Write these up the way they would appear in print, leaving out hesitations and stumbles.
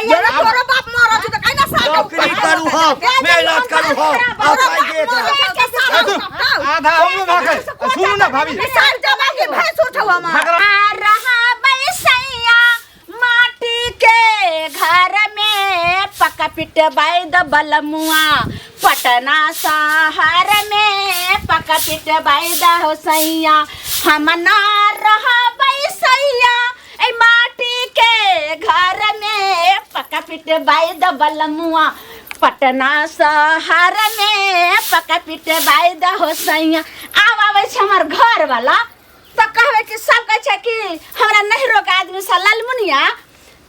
भैया तोरो बाप मरल छै त कैना साल नौकरी करू हम मेहनत करू हम आ पाइ दे एकरा। आधा हमरो भागे सुनू ना भाभी साल जमा के भैंस उठौ हमर आ रहा बैसैया माटी के घर में पका पिटबाई द बलमुआ पटना शहर में पका पिटबाई द हो सैया हम ना रहा बैसैया ए माटी के घर में पका पिटबाई द बलमुआ पटना शहर में पका पिटबाई द हो सैया। आब आबै छै हमर घर वाला तऽ कहबै कि सब कहै छै कि हमरा नहिरो के आदमी से ललमुनिया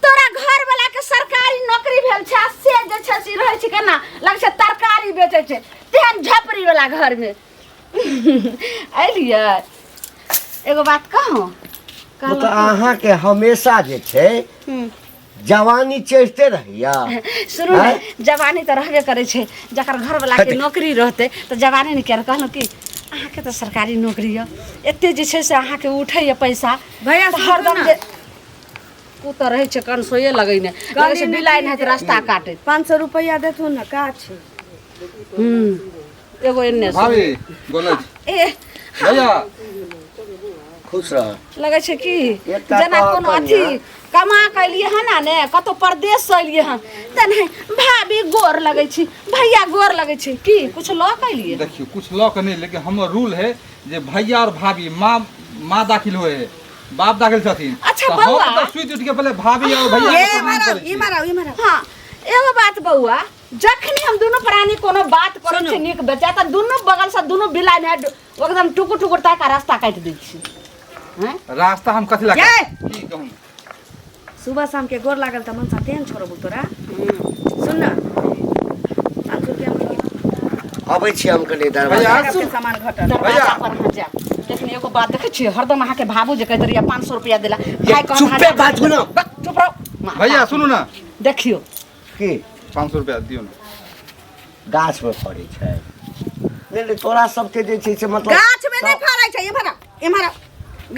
तोरा घर वाला के सरकारी नौकरी भेल छै आ से जे छै से रहै छै केना लगै छै तरकारी बेचै छै तेहन झपड़ी वाला घर में एलियै एगो बात कहूँ ओ तऽ अहाँके हमेशा जे छै जवानी चढ़िते रहैया सुनू ने आँय? जवानी तऽ रहबे करै छै जकर घरवला के नौकरी रहतै तऽ जवानी ने किया कहलहुँ कि अहाँके तऽ सरकारी नौकरी यऽ एते जे छै से अहाँके उठैए पैसा भैया, तऽ सुनू हरदम ने। जे ओ तऽ रहै छै कनसोए लगैने लगै छै बिलाइ नहि रास्ता काटैत 500 रुपैआ देथुन ने का छै हूँ एगो एन्ने से। भाभी बोलै छी ए भैया खुश रह लगै छै कि एकटा जेना तऽ कोनो कनिया। अथी कमा कऽ एलियै हन आ ने कतहु परदेशसँ एलियै हन तऽ नहि भाभी गोर लगै छी भैया गोर लगै छी की कुछ लऽ कऽ एलियै देखियौ कुछ लऽ के नहीं लेकिन हमर रूल है जे भैया और भाभी माँ माँ दाखिल होए है बाप दाखिल छथिन अच्छा, तऽ हम बौआ। तऽ सुति उठि के पहिले भाभी और भैया ये के प्रणाम मारा करै ई छी। मारा ई मारा हाँ एगो बात बौआ जखनी हम दुनू प्राणी कोनो बात करै छी नीक बेचा तऽ दुनू बगल से दुनू बिलाइ ने एकदम टुकुर टुकुर ताकि कऽ रास्ता काटि दै छी हैं? रास्ता हम कथी लगा जय। की कहूँ सुबह शाम के गोर लागल त मनसा तेहन छोड़बू तोरा सुन न 500 रुपया में अबै छी हम कनि दरवाजा भैया के सामान घटल दरवाजा भैया। पर अहाँ जायब लेकिन एगो बात देखै छियै हरदम अहाँके भाबू जे कहैत रहियै 500 रुपया देला भाय कहत चुप्पे हजार बाजू ना। बक, चुप रहो भैया सुनू ना देखियौ की 500 रुपया दियौ ने गाछ में फड़ै छै नहि नहि तोरा सबके जे छै से मतलब गाछ में नहीं फड़ै छै इम्हर आ, इम्हर आ।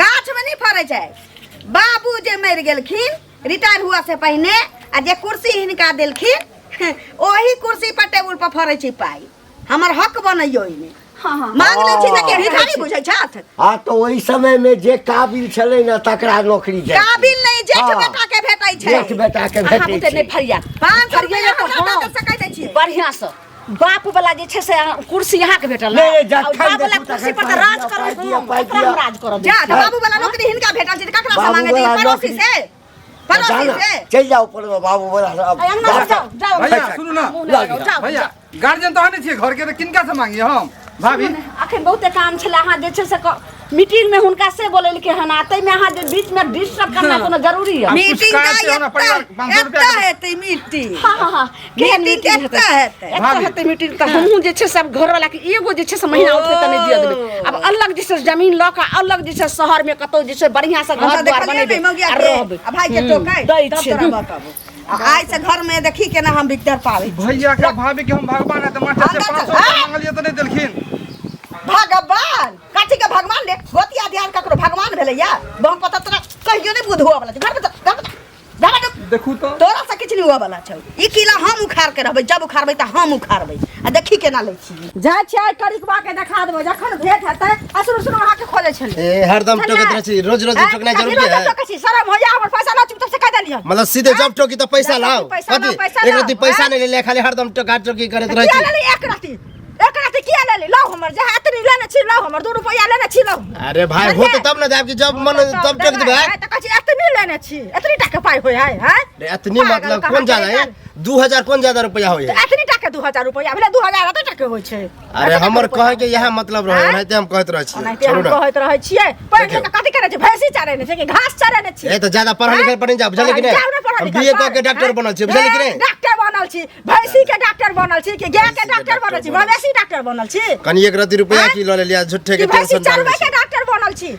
गाछ में नहीं फड़ै छै बाबू जे मरि गेलखिन रिटायर हुआ से पहिने आ जे कुर्सी हिनका देलखिन ओही कुर्सी पर टेबुल पर फड़ै छै पाइ हमर हक बनैयो ओहिमे हाँ हाँ मांग लै छी तऽ के भिखारी बुझै छथि हाँ तो ओहि समय में जे काबिल छलै ने तकरा नौकरी जाइ छै। काबिल नहि जेठ हाँ। बेटा के भेटै छै जेठ बेटा के अहाँ भेटै बुते नहि छै फरिया 500 फरिया रुपैआ तऽ हमरा हाँ दऽ सकैत छियै बढ़िआँ से बाप वाला जे छै से कुर्सी अहाँ के भेटल नहि, नहि, आ जखन बाप वाला देखू कुर्सी तखन पर तऽ पाइ राज दिअ, करब पाइ दिअ, हम पाइ ओकरा हम दिअ। राज करब जा तऽ बाबू वाला नौकरी हिनका भेटल छै तऽ ककरा से बाबू मांगै छै वाला पड़ोसी नौकरी। से पड़ोसी जाना, से चलि जाउ पर बाबू बोला अब अंगना से जाओ जाओ भैया सुनू ना मुँह नहि लगाउ, जाओ भैया गार्जियन तऽ अहाँ नहि छियै घर के तऽ किनका से मांगिए हम भाभी अखन बहुते काम छलै अहाँ जे छै से मीटिंग में हुनका से बोलेलकै हन आ ताहिमे अहाँ जे बीच में डिस्टर्ब करना कोनो जरूरी है कुछ मीटिंग काज का छै हमरा परिवार 500 रुपया एत्ता के- हेतै मीटिंग हाँ हाँ हाँ केहन मीटिंग मीटिंग एत्ता हेतै एत्ता भाभी। हेतै मीटिंग तऽ हमहूँ जे छै सब घरवाला के एगो जे छै से महीना उठतै तऽ नहि दिअ देबै आब अलग जे छै जमीन लऽ कऽ अलग जे छै शहर में कतौ जे छै बढ़िआँ से हम घर तऽ द्वार देखलियै बनेबै नहि मौगिया आ के रहबै आ भाई के टोकै दै तब छियै। तोरा बताबू आ आइ से घर में देखी केना हम बिगदर पाबै भैया के भाभी के हम भगवान है तऽ मास्टर से अंदर 500 चल। रुपया मांगलिए तऽ नहि देलखिन भगवान कथी के भगवान रे गोतिया ध्यान ककरो भगवान भेलैया बम पता तोरा कहियो नहि बुध हुआ वाला छै घर में चल, घर में चल, घर में चल। देखू तऽ तोरा से किछु नहि हुआ वाला छौ ई किला हम उखाड़ के रहबै जब उखाड़बै तऽ हम उखाड़बै आ देखी केना लै छी जाइ छियै करिकबा के देखा देबै जखन भेंट हेतै आ सुनू सुनू अहाँके खोजै छलै ए हरदम टोकैत रहै छी रोज रोज टोकनाइ जरूरी है टोकै छी शरम होइया हमर पैसा ला चुपचाप से कह देलियै मतलब सीधे जब टोकी तऽ पैसा लाओ पैसा लाओ, कथी पैसा एक लाओ, रत्ती पैसा आँय? नहि लेले खाली हरदम टोका टोकी करैत रहै किया छी लेली एक रत्ती एक रत्ती किया लेली लाओ हमर जे एतनी लेने छी लाओ हमर 2 रुपैया लेने छी लाओ अरे भाई हो तो तब ना जाब कि जब मन तब टोक देबै तऽ कहै छी एतनी लेने छी एतनी टाका पाइ होइ है हैं अरे एतनी पागल मतलब कहाँ कोन ज्यादा के है 2000 कोन ज्यादा रुपया होय है एतनी टाका 2000 रुपैया भेलै 2000 एते टाका होइ छै अरे हमर कहे के इएह मतलब रहे ओनाहिते हम कहैत रहै छियै ओनाहिते हम छोड़ू ना कहैत रहै छियै पढ़ि देखियौ। लिख कऽ कथी करै छै भैंसी चरेने छै कि घास चरेने छी ए तऽ ज्यादा पढ़ल लिखल पर नहीं जा बुझलियै कि जाउ नहीं ने पढ़ल हम लिखल बीए कऽ पर, के डॉक्टर हैं? बनल छियै बुझलियै कि ए, नहीं डॉक्टर बनल छी भैंसी के डॉक्टर बनल छी कि गाय के भैंसी के डॉक्टर बनल छी डॉक्टर बनल। मवेशी डॉक्टर बनल छी कनि एक रत्ती रुपया आँय? की लऽ लेलियै झूठे कि के भैंसी टेंशन डालने चरबै छी के डॉक्टर बनल छी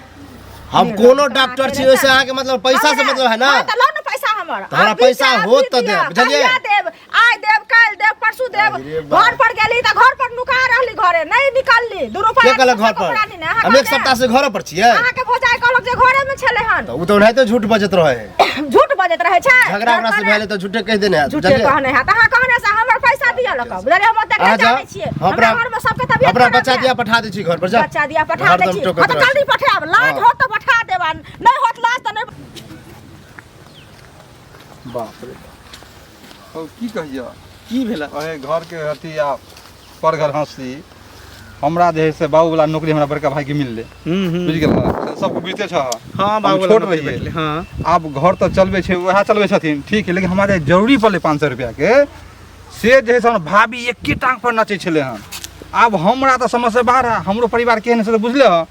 हम कोनो डॉक्टर छी ओहिसे अहाँके मतलब पैसा से मतलब है ना हाँ, तऽ लाउ ने पैसा हमर तऽ हमरा अभी पैसा से अभी होत तऽ दिअ, देब, बुझलियै? कहिया देब आइ देब काल्हि देब परसू देब अरे बा। घर पर गेली तऽ घर पर नुका रहली घरे नहीं निकलली दू रुपया के कहलक घर पर हम एक सप्ताह से घर पर छियै अहाँके भौजाई कहलक जे घरे में छलै हन तऽ ओ तऽ ओनाहिते झूठ बजैत रहे है झूठ बजै बजैत रहै छै झगड़ा ओकरा से भेलै तऽ झूठे कहि देने हैत झूठे बुझलियै? कहने हैत अहाँ कहने से हमर पैसा दिअ लऽ कऽ बुझलियै हम ओतेक अहाँ नहि जाउ जानै छियै हम हमरा अपना घरमे सबके तबियत अपना खराब बच्चा यऽ। दिया पठा दै छी घर पर जा बच्चा दिया पठा दै हरदम छी टोकैत हँ तऽ रहै जल्दी पठायब लाज हँ। होत तऽ पठा देब आ नहि होत लाज तऽ नहि बाप रे हौ की कहियऽ की भेला अहे घर के अथी आ पर घर हंसी हमरा जे है से बाबू वाला नौकरी हमरा बड़का भाई के मिलले बुझि गेल सबके बुझिते छह हाँ हम बाबू छोट रहियै हाँ आब घर तऽ चलबै छै वएह चलबै छथिन ठीक है लेकिन हमरा जे जरूरी पड़लै 500 रुपया के से जे है से हमर भाभी एके टांग पर नचै छलै हन आब हमरा तऽ समझ से बाहर है हमरो परिवार केहन है से तऽ बुझले हँ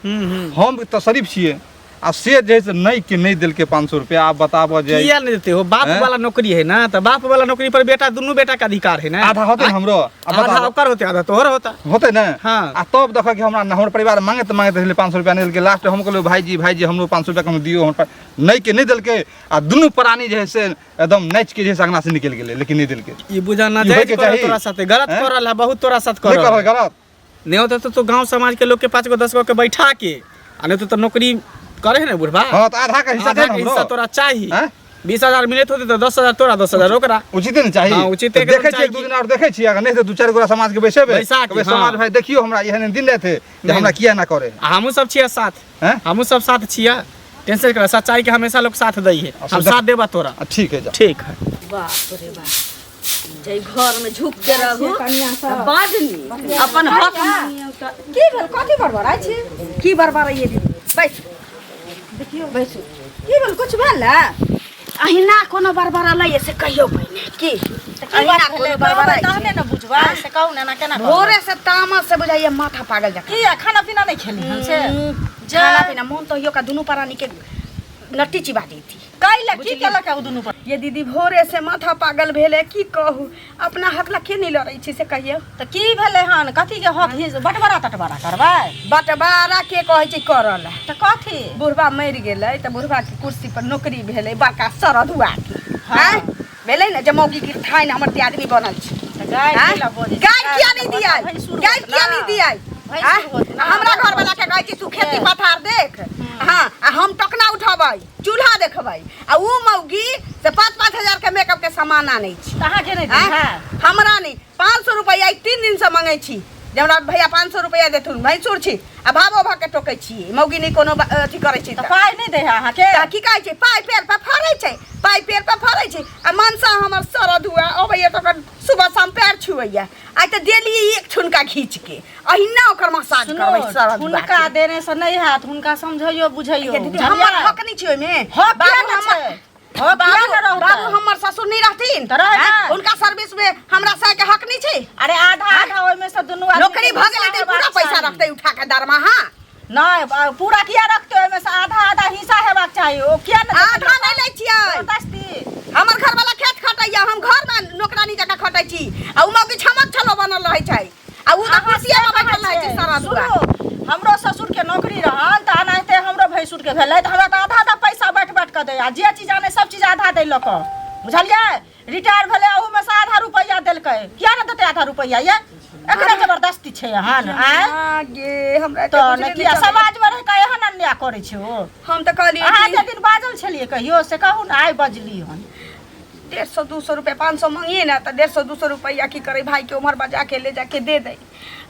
हम तऽ शरीफ छियै आ से जे है से नहि के नहि देलकै 500 रुपया आब बताबऽ जे किया नहीं देते हो बाप हैं? वाला नौकरी है ना तो बाप वाला नौकरी पर बेटा दुनू बेटा का अधिकार है ना आधा होतै ने हमरो आ आधा बताबऽ ओकर होते आधा तोहर होता होतै ने हाँ। आ तब देखऽ कि हमरा हमर परिवार मांगैत मांगैत रहलै 500 रुपया नहि देलकै लास्ट हम कहलियै भाईजी भाईजी हमरो 500 रुपया कम दियौ हमर नहि के नहि देलकै आ दुनू प्राणी जे है से एकदम नाचि के जे है से अंगना से निकलि गेलै लेकिन नहि देलकै ई बुझा ना ई जायज होइके करल चाही। तोरा साथे गलत हैं? करल है बहुत तोरा साथ नहि करल करल गलत नहीं होता तो गांव समाज के लोग के 5 गो 10 गो के बैठा के आ नहीं तो नौकरी करे है ना बुढ़बा हाँ तऽ आधा के हिस्सा आधा दे के ने हिस्सा हमरो तोरा चाही हैं? 20,000 मिलत होते तो 10,000 तोरा 10,000 ओकरा उचिते ने चाही हाँ, उचिते तऽ एकदम देखै छियै चाही एक दू दिन आओर देखै छियै अगर नहि तऽ दू चारि गोरा समाज के बैसेबै बैसा के, कहबै हाँ। समाज भाई देखियौ हमरा एहन एहन दिन रहते जे नहीं, हमरा किया ना करे आ हमहूँ सब छियै साथ हैं? हमहूँ सब साथ छियै टेंशन कर सच्चाई के हमेशा लोग साथ दै है आ हम साथ देबा तोरा आ, ठीक है जा ठीक है बाप रे बाप जै घर में झुक के रहू तऽ बड नीक अपन हक मानियौ तऽ की भेल कथी बड़बड़ाइ छी की बड़बड़ाइए दीदी बैसू देखियौ बैसू की भेल कुछ भेल ने अहिना कोनो बड़बड़ालै से कहियौ पहिने की की अहिना बात भेलै कोनो बड़बड़ाइ छै। तहने ने बुझबै से कहू ने एना केना कहबै? भोरे से तामस से बुझाइए माथा पागल जकाँ की आ खाना पीना नहि खेली हन से जे खाना पीना मोन तो हियो का दुनू प्राणी के नट्टी चिबा देती कैला की केलक ओ दुनू पर ये दीदी भोरे से माथा पागल भेले की कहू अपना हक ला के नहीं लड़ै छी से कहियौ तऽ की भेलै हन कथी के हक his बटवारा तटवारा करबै बटवारा के कहै छै करल तऽ कथी बुढ़बा मरि गेलै तऽ बुढ़बा के कुर्सी पर नौकरी भेलै बड़का सरधुआ के हाँ। आँय? भेलै ने जे मौगी के ठानि हमर दियादनी बनल छै तऽ गाय आँय? कैला बजै छै? गाय किया नहीं तऽ दियाई भैंसुर गाय होत किया ना। नहीं दियाई भैंसुर आँय? होत ना। आ हमरा घर वाला के कहै छै तू खेती पथार देख हाँ आ हम टोकना उठबै चूल्हा देखबै आ ऊ मौगी से 5-5 हजार के मेकअप के सामान आनै छी तऽ अहाँके नहि आँय? दी हमरा नहि 500 रुपैआ 3 दिन से मंगै छी जे हमरा भैया 500 रुपैआ देथुन भैंसुर छी आ भावो भऽ के टोकै छी मौगी नहि कोनो अथी करै छी तऽ तऽ पाइ नहि दै है अहाँके तऽ की कहै छै पाइ पेड़ पर फड़ै छै पाइ पेड़ पर फड़ै छै आ मनसा हमर सरद हुआ अबैया तऽ ओकर सुबह शाम पैर छुअैया आइ तऽ देलियै एक छुनका घीच के अहिना ओकर मसाज सुनू करबै सरद हुआ हुनका के। देने से नहि हैत हुनका समझैयो बुझैयो ये दीदी हमर हक नहि छै ओहिमे हक बाबू किया नहि हमर छै? हक किया बाबू नहि रहतै? बाबू हमर ससुर नहि रहथिन तऽ रहै आँय? ने। हुनका सर्विस में हमरा साय के हक नहि छै अरे आधा आधा ओहिमे से दुनू आदमी नौकरी के भऽ गेलै तऽ हिस्सा पूरा हेबाक पैसा चाही। रखतै उठा के दरमाहा नहि पूरा किया रखतै ओहिमे से आधा आधा हिस्सा हेबाक चाही ओ किया नहि देतै? आधा नहि लै छियै जबरदस्ती हमर घर वाला खेत खटैया हम घर में नौकरानी जकाँ खटै छी आ उ मौगी छमक छलो बनल रहै छै आ उ तऽ अहाँ कुर्सिये से पर बैठल कहै रहै छै छियै। सारा दुआ सुनू, हमरो ससुर के नौकरी रहल तऽ एनाहिते हमरो भैंसुर के भेलै तऽ हमरा तऽ आधा आधा पैसा बाँटि बाँटि कऽ दै आ जे चीज आनै सब चीज आधा दै लऽ कऽ बुझलियै रिटायर भेलै ओहूमे से आधा रुपैआ देलकै किया ने देतै आधा रुपैआ ये एकरे जबरदस्ती छै एहन आँय आ गे हमरा एते तऽ बुझले ने नहि किया चलै। समाजमे रहि कऽ एहन अन्याय करै छै ओ हम तऽ कहलियै अहाँ कि जे दिन बाजल छलियै कहियो से कहू ने आइ बजली हन 150 200 रुपया 500 मंगिए ने तऽ 150 200 रुपया की करे भाई के उम्हर बजा के ले जाके दे दे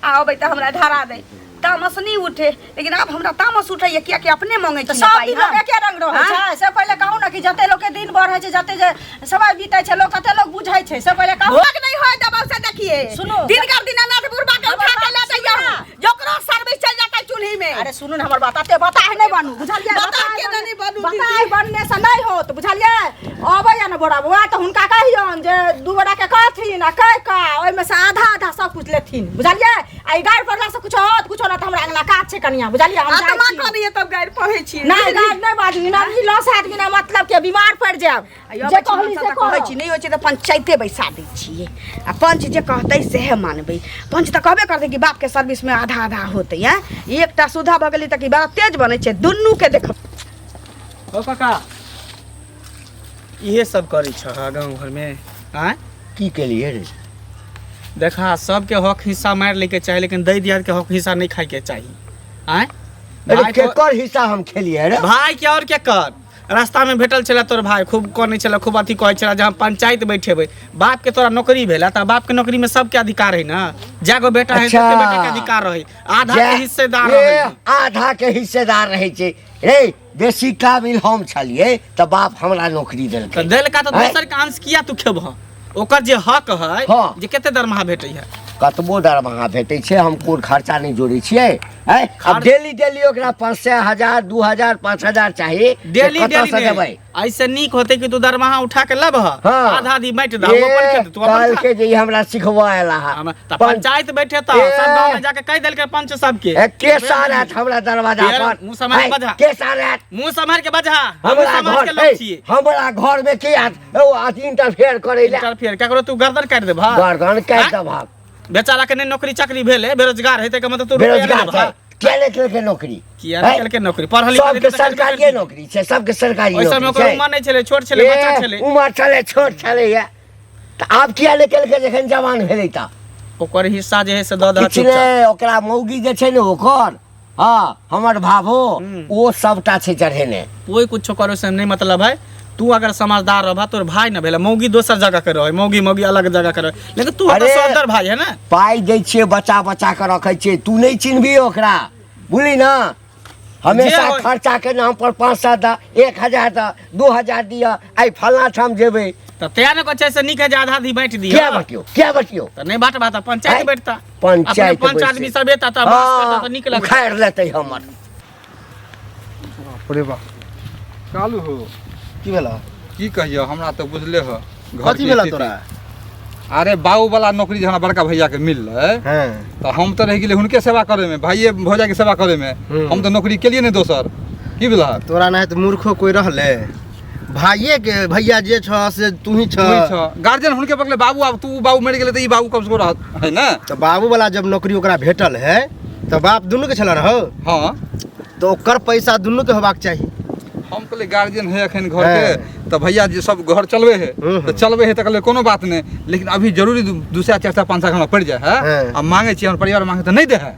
आ अबै तऽ हमरा धरा दे तामस नहीं उठे लेकिन आब हमरा तामस उठैया कियाकि अपने मंगै तऽ छी ने सब पाइ दिन हम। लोक एके रंग रहै हाँ? छै से पहिले कहू ने कि जते लोक के दिन बढ़ै छै जते जे समय बीतै छै लोक कते लोक बुझै छै से पहिले कहू भोग नहीं होय दबाव से देखिए सुनू। दिनकर दीनानाथ बुढ़बा के उठा के ले सुनू जाइए ना। जोकरो सर्विस चल जाता चूल्ही में अरे सुनू ने हमर बात एते बताह नहि बनू बुझलियै बताह के नहि बनू, बताह दीदी। बनने से नहि होत बुझलियै अबैया ने बोरा बौआ तऽ हुनका कहियौन जे दू गोटा के कहथिन आ कहि कऽ ओहिमे से आधा आधा सब कुछ लेथिन बुझलियै आ ई गारि पड़ला से कुछो होत कुछो ना तऽ हमरा अङ्गना काज छै कनिया बुझलियै हम जाइ आत्मा छी। करिए तब गारि पढ़ै छी नहि गारि नहि बाजू बिना ई लस हैत बिना मतलब के बीमार पड़ि जायब जे कहली से कहै छी नहि होइ छै तऽ पंचायते बैसा दै छियै आ पंच जे कहतै सएह मानबै पंच तऽ कहबे करतै कि बापके सर्विसमे आधा आधा होतै आँय एकटा सुधा भऽ गेलै तऽ कि बड़ा तेज बनै छै दुनूके देख ओ काका इहे सब करै छह गाँव घरमे आँय की केलिए रे देखा सबके हक हिस्सा मारि लैके चाही लेकिन दै दियादके हक हिस्सा नहि खाइके चाही आँय अरे भाई तो- केकर हिस्सा हम खेलिए रे भाई के और के कर रास्ता में भेटल छलै तोर भाई खूब कनै छलै खूब अथी कहै छलै जे हम पंचायत बैठेबै बाप के तोरा नौकरी भेला तऽ बाप के नौकरी में सबके अधिकार है ना जागो बेटा है अच्छा। सबके बेटा के अधिकार रहे आधा के हिस्सेदार ए, रहे आधा के हिस्सेदार रहै छै रे बेसी काबिल हम छलियै तऽ बाप हमरा नौकरी देलकै तऽ देलका तऽ आँय? दोसर के अंश किया तू खेबह ओकर जे हक है हाँ। जे कते दरमाहा भेटै है कतबो दरमाहा भेटै छै हम कोन खर्चा नहि जोड़ै छियै आँय? आब डेली डेली ओकरा 500 1000 2000 5000 चाही से डेली कतऽ डेली से देबै नहि ऐसे नीक होते कि तू दरमाहा उठा के लबह हाँ। आधा आधी बांटि दह ओ अपन खेत तू अपन खा। काल्हिके जे ई हमरा सिखबऽ एला हा तऽ पंचायत बैठे तऽ ए। सब गाँव में जाके कहि देलकै पंच सबके ए, के सारत हमरा दरवाजा यार, पर मुँह सम्हारि आँय, बजा। के सारत मुँह सम्हार के बजा हम हमरा समाज के घर लोग ए, छियै हमरा घर में के आत ओ आत इंटरफेयर करै ला इंटरफेयर ककरो तू गर्दन काटि देबह गर्दन काटि आँय? देबह बेचारा के नहि नौकरी चाकरी भेलै बेरोजगार हेतै के मतलब तू रुपैआ नहि बेरोजगार देबह छै किया नहि केलकै नौकरी किया नहि आँय? केलकै नौकरी पढ़ल लिखल सबके हेतै तऽ करबे सरकारिये करतै। नौकरी छै सबके सरकारी ओहि समय नौकरी ओकर छै उमर नहि छलै छोट छलै बच्चा ए, छलै उमर छलै छोट छलै या तऽ आब किया नहि केलकै जखन जवान भेलै तऽ ओकर हिस्सा जे है से दऽ दह किछु नहि ओकरा मौगी जे छै ने ओकर हँ हमर भाभो ओ सबटा छै चढ़ेने कोई कुछो करो से नहीं मतलब है तू अगर समझदार रहबा तोर भाई न भेला मौगी दोसर जगह के रहे मौगी मौगी अलग जगह के रहे लेकिन तू अरे! तो सौदर भाई है ना पाइ दै छियै बचा बचा कऽ रखै छियै तू नहि चिन्हबी ओकरा बुझली ना हमेशा जे होय। खर्चा के नाम पर 500 दऽ 1000 दऽ 2000 दिअ आइ फल्लाँ ठाम जेबै तऽ तैं ने कहै छै से नीक है जे आधा आधी बाँटि दिअ किया बटियौ किया बटियौ तऽ नहि बाँटबा तऽ पंचायत आँय? बैठता पंचायत अपने पंच बैसतै। आदमी सब एता तऽ बहस करता तऽ नीक लगतै उखाड़ि लेतै हमर बाप रे बाप कालू हो की भेला की कहियो हमरा तऽ बुझले हो घर कथी के भेला स्थिति। तोरा अरे बाबू वाला नौकरी जे हमरा बड़का भैया के मिललै हाँ तऽ हम तऽ रहि गेलियै हुनके सेवा करे में भाइये भौजा के सेवा करे में हम तऽ नौकरी केलियै नहि दोसर की बुझलहक तोरा नहि तऽ मूर्खो कोई रहले भाइये के भैया जे छ से तू ही छ गार्जियन हुनके पकड़ले बाबू आब तू बाबू मरि गेलै तऽ ई बाबू कम से कम रहत है ने तऽ बाबू वाला जब नौकरी ओकरा भेटल है तऽ बाप दुनू के छल हो हाँ तऽ ओकर पैसा दुनू के होबाक चाही हम कहलियै गार्जियन है एखन घर के तऽ भैया जे सब घर चलबे है तऽ चलबे है तऽ कहलियै कोनो बात नहि लेकिन अभी जरूरी दू सए चारि सए पाँच सए हमरा पड़ि जाइ है हाँ। आ मांगे छियै हमर परिवार मांगे तऽ नहि दे है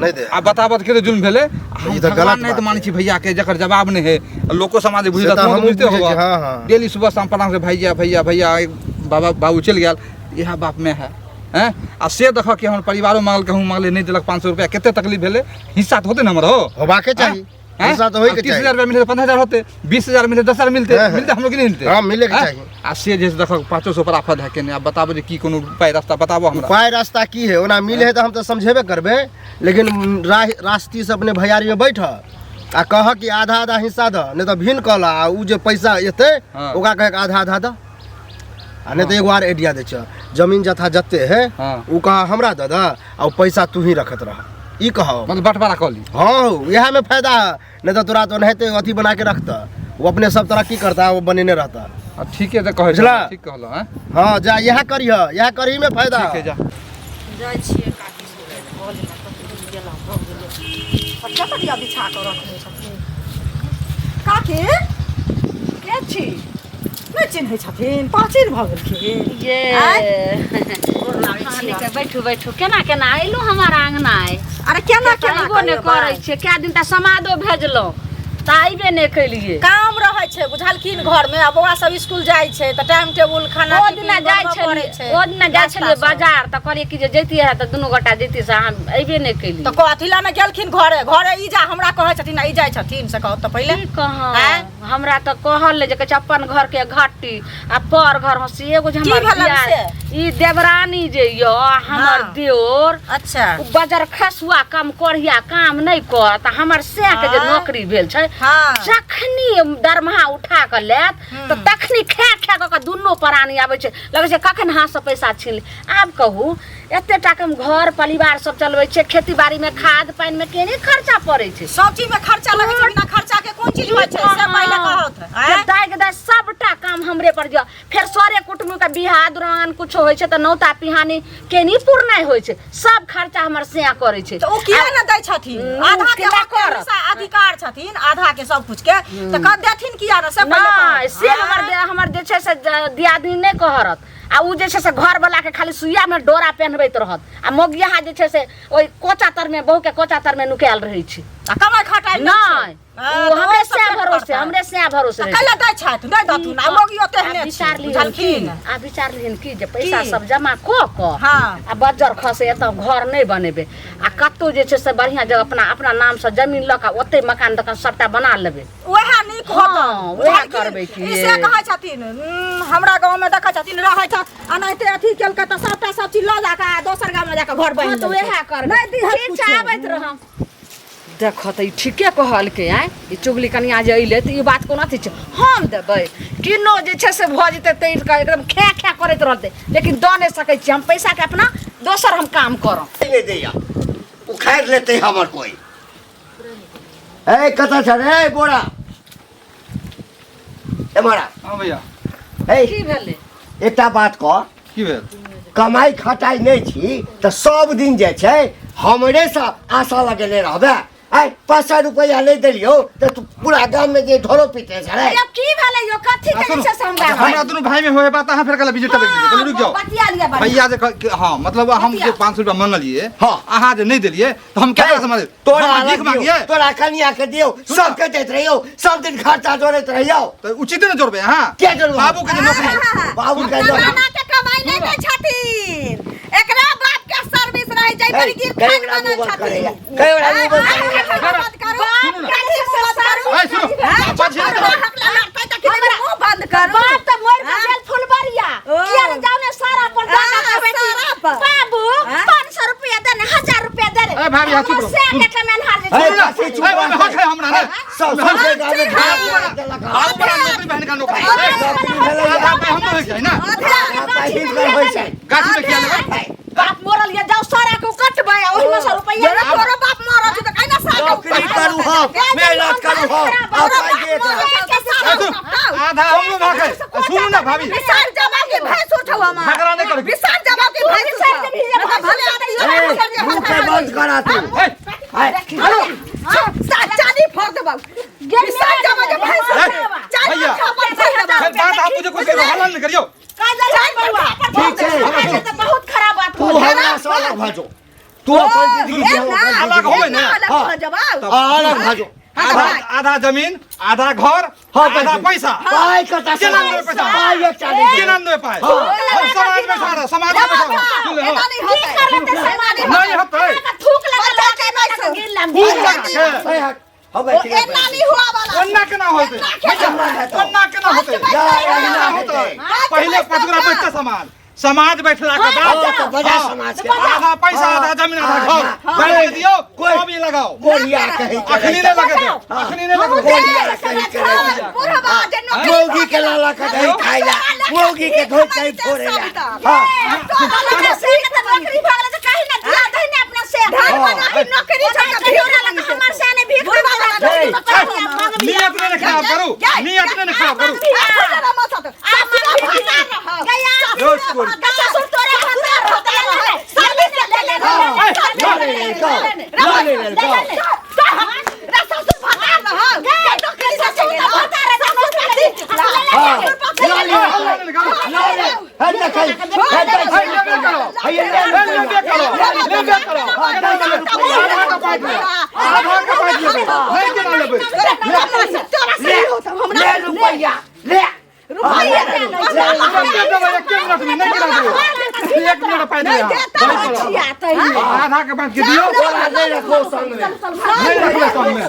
नहि दे आ बताबत के जुल्म भेलै हम ई तऽ भगवान गलत नहि तऽ बात मानै छी भैया के जकर जवाब नहि है आ लोको समाज बुझि से तऽ हमहूँ बुझते बुझै छी, होगा हाँ, हाँ। डेली सुबह शाम प्रणाम से भैया भैया भैया एक बाबा बाबू चलि गेल इएह बाप में है हैं आ से देखऽ कि हमर परिवारो मांगल कहूँ मांगले नहि देलक 500 रुपया कते तकलीफ भेलै हिस्सा तऽ होतै ने हमर हो होबाके चाही हैं? हिस्सा तऽ होइके 30 हजार चाही रुपया मिलते 15,000 होते 20,000 मिलते 10,000 मिलते हाँ, हाँ। मिलते हम लोग के नहीं मिलते हाँ, मिले के हैं? चाही। आ से जे देखो 500 पर आफत है केने अब बताबो जे की कोनो उपाय रास्ता बताबो हमरा उपाय रास्ता की है ओना मिले है तऽ हम तऽ समझेबे करबै लेकिन रास्ती से अपने भैयारी में बैठ आ कह कि आधा आधा हिस्सा दह नहीं तऽ भिन्न कह आ उ जे पैसा एतै हाँ। ओकरा कहे आधा आधा दह आ नहीं तऽ एगो आर आइडिया दै छ जमीन जथा जते है हाँ। उ कह हमरा दऽ दह आ उ पैसा तू ही रखत रह ई कह मतलब बंटवारा कऽ ली हाँ इएह में फायदा है नहीं तऽ तोरा तो ओनाहिते अथी बना के रखता वो अपने सब तरक्की करता वो बनेने रहता आ ठीके तऽ कहै बुझला? ठीक कहलो हैं हाँ जा इएह करिह इएह करही में फायदा ठीक है जा जाइ छियै काकी से भऽ गेलै कतहु गेला भऽ गेलै कतऽ करिया बिछा कऽ रखने छथिन काकी के छी नहि चिन्है छथिन प्राचीन भऽ गेलखिन ये आँय? गोर लागै हाँ, छी नीके बैठू बैठू केना केना अयलहुँ हमर आंगना आइ अरे केना केना अयबो नहि करियै करै बाइ? छियै कए दिन तऽ समादो भेजलहुँ तऽ अयबे नहि केलियै काम रहै छै बुझलखिन घरमे आ बौआ सब स्कूल जाइ छै तऽ टाइम टेबुल खाना ओ टिफिन दिना जाइ बनबऽ पड़ै छलियै छै ओ दिना जाइ नाश्ता छलियै सब। बाजार तऽ कहलियै कि जे जैतियै तऽ दुनू गोटा जैतियै से अहाँ अयबे नहि केलियै तऽ कथी लए ने गेलखिन घरे घरे ई जा हमरा कहै छथिन आ ई जाइ छथिन से कहू तऽ पहिले की कहौं आँय? हमरा तऽ कहल जे कहै छै अपन घर के घट्टी आ पर घर हँसी एगो जे की हमर भेलनि दिया- से? ई देवरानी जे यऽ हमर हाँ। देओर अच्छा उ बजर खसुआ कम कोढ़िया काम नहि करत आ हमर सएह के जे आँय? नौकरी भेल छै हाँ। जखनी दरमाहा उठा कऽ लेत तऽ तखनी खा खा कऽ कऽ दुनू प्राणी आबै छै लगै छै कखन हाथसँ पैसा छीन ली आब कहू एते टाका मे घर परिवार सब चलबै छै खेती बाड़ी में खाद पानि में केने खर्चा पड़ै छै सब चीज में खर्चा लगै छै बिना खर्चा के कोन चीज होइ छै से पहिले कहत फेर दाइ के दाइ सबटा काम हमरे पर जा फेर सरे कुटुम्ब के बियाह दुरान कुछो होइ छै तऽ नौता पिहानी केनी पुरनाइ होइ छै सब खर्चा हमर सेया करै छै तऽ ओ किया ने दै छथिन उ आधा के केना हक के करत? हिस्सा अधिकार छथिन आधा के सब कुछ के तऽ कह देथिन किया ने से पहिले नहि कहत। से हमर हमर जे छै से दियादनी नहि कहरत आ उ जे छै से घरवला के खाली सुइया में डोरा पहनबैत रहत आ मोगियाहा जे छै से ओहि कोचा तर में बहू के कोचा तर में नुकायल रहै छै आ कमाइ खटाइ खटाइ नहि, हाँ, ओ तऽ हमरे ओहि सब सएह पेट भरोसे, भरतै। हमरे सएह भरोसे रहै। कैला दै छथि, नहि दथुन, आ मौगियो तेहने आ विचार छै, लिहन बुझलखिन? की, आ विचार लिहन की जे पैसा की? सब जमा कऽ कऽ हाँ। आ बज्जर खसे एतऽ घर नहि बनेबै आ कतहु जे छै से बढ़िआँ जगह अपना अपना नामसँ जमीन लऽ कऽ ओतहि मकान तकान सबटा बना लेबै। वएह नीक हाँ, होतन, वएह बुझलखिन? करबै की। ई से कहै छथिन, हमरा गाँवमे देखै छथिन रहै छ अनाहिते अथी केलकै तऽ सबटा सब चीज लऽ जाकऽ आ दोसर गाममे जाकऽ घर बनि हँ तऽ लेलकै। वएह करबै। नहि दिहत ठीक छै, कुछो। आबैत रहब। देखऽ तऽ ई ठीके कहलकै आँय, ई चुगली कनिया जे अयलै तऽ ई बात कोना अथी छै, हम देबै किनो जे छै से भऽ जेतै तैर कऽ एकदम खे खे करैत रहतै, लेकिन दऽ नहि सकै छियै हम पैसाके, अपना दोसर हम काम करब। नहि दैया, उखाड़ि लेतै हमर कोइ। ए कतऽ छ रे बोरा? एम्हर आ। हँ भैया। ए की भेलै? एकटा बात कह। की भेल? कमाइ खटाइ नहि छी तऽ सब दिन जे छै हमरेसँ आशा लगेने रहबै? आइ 500 रुपैआ नहि देलियौ तऽ तू पूरा गाममे जे ढोरो पीटे छलै। यौ की भेलै यौ, कथी के जे छै से हमरा हमरा दुनू भाई में होए बात, अहाँ फेर कहला विजिट टपक गेलियै। कहलियै रुकि जाओ, बतिया लिअ बढ़िआँ। भैया जे हाँ मतलब हम जे बतिया। 500 रुपया मंगलियै, हाँ। अहाँ जे नहि देलियै तऽ हम केकरा से मांगलियै? तोरा हम अलग भीख दियौ, मांगियै? तोरा कनिया के दियौ, सबके दैत रहियौ, सब दिन खर्चा जोड़ैत रहियौ। तऽ उचिते ने जोड़बै अहाँ? के जोड़बै? बाबू के जे नौकरी, बाबू के नौकरी। जमाना के कमाई नहि दै छथिन, एकरा बाप के सर्विस रहे छै पर गिर कई खान ओकरा बनल मुँह बंद करैया, छथिन। कई ओकरा मुँह बंद करैया। बंद करू, सुनू ना। कथी मुँह बंद करू? ऐ सुनू, पाछे नहि हमरा हक ला लड़तै तऽ कि मुँह बंद करू? बाप तऽ मरि कऽ हाँ? गेल फुलबरिया, ओ। किया ने जाउ ने सारा पर जा कऽ हाँ, कहबै कि सारा पर। बाबू हाँ? 500 रुपया दे ने, 1000 रुपया दे ने। ए भाभी, हाँ, चुप हमर रहो, से सुनू। के कमेनहार जे ए, छै। काशी, चुप ऐ, ओहिमे हक है हमरा ने। सब सबके गाममे बाबू भाग बड़ा देलक। बाबू बड़ा नौकरी, बहन का नौकरी। नौकरी भेलैया। आधा पाइ हमरो होइ छै ने। आधा पाइ हिनकर होइ छै। गाछी में किया लेबै? बाप मरल ये, जाउ सारा के कटबै आ ओहिमे से रुपैया। जरा तोरो बाप मरल छौ तऽ कैना सारा नौकरी करू हम, मेहनत करू हम, आ पाइ दे एकरा। ऐ सुन, आधा हमरो भाग है। सुनू ना भाभी, विसार जमा के भैंस उठाऊ हमार। झगड़ा नहि करू। विसार जमा के भैंस उठाऊ। मतलब भले आदमी ए, मुँह के बंद करा तू। ऐ, आय, चाली फोड़ देबौ। विसार जमा के भैंस ऐ, उठाऊ। चाली भैया। छापर फोड़ देबौ। फेर बात आप मुझे कुछ हल्ला नहीं करियो। ठीक छै। तऽ बहुत खराब बात तू हमरा से अलग भऽ जो, तू अपन जिंदगी जी, हम अपन अलग जिंदगी। होबै ने? अलग भऽ जबाउ। हाँ, अलग भऽ जो। आधा आधा जमीन, आधा घर, हाँ, आधा पैसा। पाइ कतऽ से केना देबै पैसा? पाइ एकटा नहि देबै। केना देबै पाइ? हाँ। हम समाज में सारा समाज में बैठा रहब। सुन ले, हाँ। एना नहि होतै। कर लेतै समाज? नहीं होतै। थूक लगा बच्चा के नहि छौ। गिर लाम। खूब लगा के। ए, हट, हम ओ बैठिए। एना नहि हुआ वाला। ओन्ना केना होतै? केना हेतौ? ओन्ना केना होतै? जा, एहिना केना होतै? हेतै। पहिले 5 गोरा बैठते समाज, समाज बैठला के हाँ, बाद तऽ बजा समाज के। आधा पैसा, आधा जमीन, आधा घर हाँ, बैठ के दियौ, कोई- तब ई लगाओ। कोरिया कही के अखनी नहि लगे देब, अखनी नहि लगे देब। कोरिया कही के रहै। बुढ़वा जे नौकरी मौगी के लाला के दही खाइ ला, मौगी के धोइ दही फोड़े ला। हाँ, नौकरी भऽ गेलै तऽ काहे ने दिया दही ने अपना से धन बना के नौकरी छौ तऽ भीख हमर मांगतै। से ने भीख बुढ़वा वाला हे, नियत नहि ने खराब करू, नियत नहि ने खराब करू। ससुर तोरे भतार होतै। हाँ, लऽ ले रे, गौ, लऽ ले रे, गौ। हाँ, लऽ ले, लऽ ले। हे देखै, हे देखै। हे लेबे करो, हे ले हे लेबे करो, लेबे करो। केना लेबै? आधा के पाइ दियौ, आधा के पाइ दियौ। नहि केना लेबै? ले, ले रुपैआ, ले। रुपैआ ले, ले, तुरन्ते देबै, एके मिनट में। नहि केना देबै? एक मिनट पाइ दियौ अहाँ। आधा के बाँटि के दियौ। तोरा नहि रखबौ संगमे। नहि रखबै संगमे,